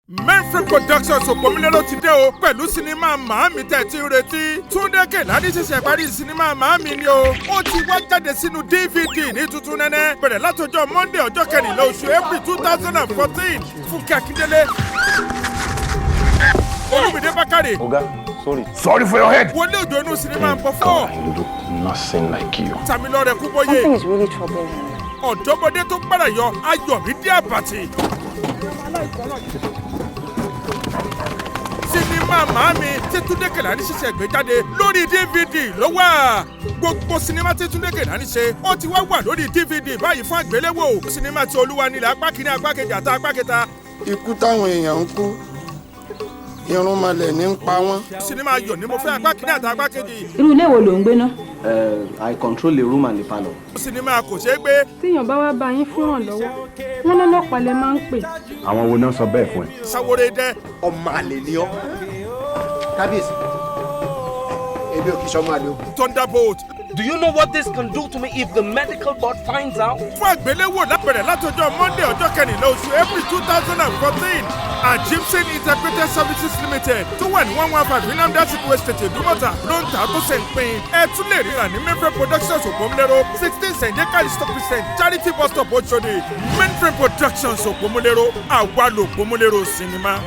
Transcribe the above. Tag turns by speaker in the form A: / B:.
A: Mainframe Productions Òpómúléró ti dé o pẹ̀lú sinimá Màámi tẹ̀ tí ń retí. Túndé Kèlání ṣẹ̀ṣẹ̀ parí sinimá Màámi ni o. Ó ti wá jáde sínú DVD ní tuntun nẹ́nẹ́. Bẹ̀rẹ̀ látọjọ́ Monday, ọjọ́ 14 oṣù April 2014. Fúnkẹ́ Akíndélé, Olúmídé Bákàrè,
B: Oga, sorry.
C: Sorry for your head.
A: Wọlé Òjò inú sinimá ń bọ̀ fọ́.
B: I look nothing like you.
A: Tàmílọ́rẹ̀ Kúbóyè,
D: Something is really troubling him.
A: Ọ̀dọ́mọdé tó gbára yọ, Ayọ̀mídé Àbàtì. Sinimá Màámi tí Túndé Kèlání ṣẹ̀ṣẹ̀ gbé jáde lórí DVD ló wà. Gbogbo sinimá tí Túndé Kèlání ṣe, ó ti wá wà lórí DVD báyìí fún àgbéléwò. Sinimá tí Olúwa nílẹ̀, apá kìíní, apá kejì àti apá kẹta.
E: Ikú táwọn èèyàn ń kú, irúnmọlẹ̀ ní ń pa wọ́n.
A: Sinimá Ayọ̀ ni mo fẹ́, apá kìíní àti apá kejì.
F: Irú ilé wo ló ń gbé ná?
G: I control the room and the parlour.
A: Sinimá Kò ṣeé gbé.
H: Téèyàn bá wá bá yín fún ìrànlọ́wọ́, wọn lọ́lọ́pàá lẹ máa ń pè.
C: Àwọn wo náà sọ bẹ́ẹ̀ fún ẹ?
A: Sawore Dẹ.
I: Ọmọ àlè ni ọ́. Kábíyèsí, èmi ò kì í sọmọ àlè o.
A: Thunderbolt.
J: Do you know what this can do to me if the medical board finds out?
A: Fún àgbéléwò lábẹ̀rẹ̀ látọjọ́ Monday, ọjọ́ 14 oṣù April 2014. Ajimson Integrated Services Limited tó wà ní 115 Nnamdi Azikiwe Street, Ìdúmọ̀tà ló ń tà tó sì ń pín. Ẹ tún lè ríra ní Mainframe Productions Òpómúléró, 16 St Calisto Christian Charity Bus Stop, Oshodi. Mainframe Productions Òpómúléró, àwa lòpómúléró sinimá.